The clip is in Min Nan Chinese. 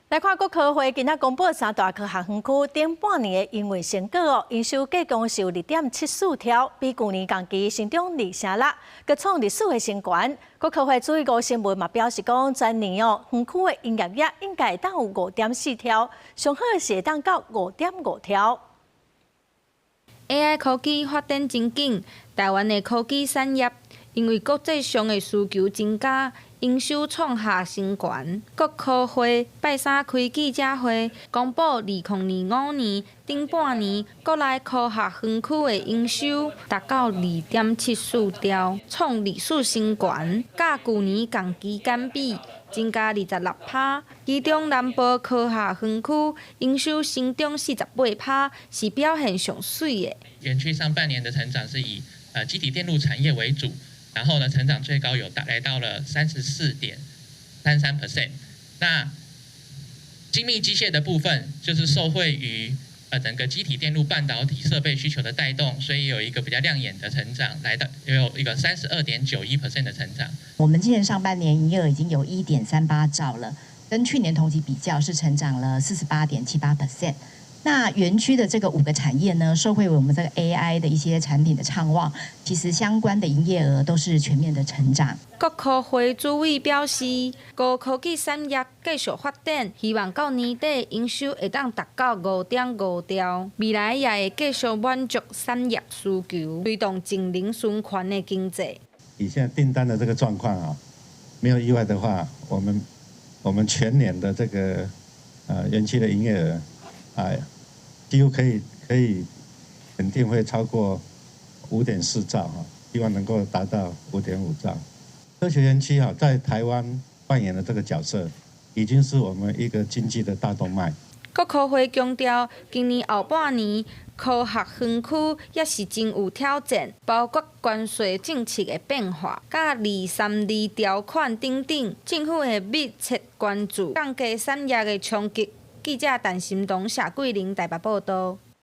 來看國科會今仔公布三大科學園區頂半年的營運成果哦，營收計共是有2.74兆，比舊年同期成長2成6，閣創歷史的新高。國科會主委吳生文嘛表示講，全年哦園區的營業額應該會當有5.4兆，上好是會當到5.5兆。 AI 科技發展真緊，台灣的科技產業因為國際上的需求增加，營收創下新高。國科會拜三開記者會，公布2025年頂半年國內科學園區的營收達到2.74兆，創歷史新高，佮舊年同期相比增加26%。其中南部科學園區營收成長48%，是表現上媠的。園區上半年的成長是以積體電路產業為主。然後呢，成長最高有達來到了34.33%。那精密機械的部分，就是受惠於整個積體電路半導體設備需求的帶動，所以有一個比較亮眼的成長，來到有一個32.91% 的成長。我們今年上半年營業額已經有1.38兆了，跟去年同期比較是成長了48.78%。那園區的這個五個產業呢，受惠於我們這個 AI 的一些產品的暢旺，其實相關的營業額都是全面的成長。國科會主委表示，高科技產業繼續發展，希望到年底營收會當達到5.5兆，未來也會繼續滿足產業需求，推動淨零循環的經濟。以現在訂單的這個狀況啊，沒有意外的話，我們全年的這個園區的營業額，哎，幾乎可以肯定會超過5.4兆哈，希望能夠達到5.5兆。科學園區哈，在台灣扮演的這個角色，已經是我們一個經濟的大動脈。國科會強調，今年後半年科學園區也是真有挑戰，包括關稅政策的變化、佮232條款等等，政府會密切關注，降低產業的衝擊。記者陳心彤、謝桂玲台北報道。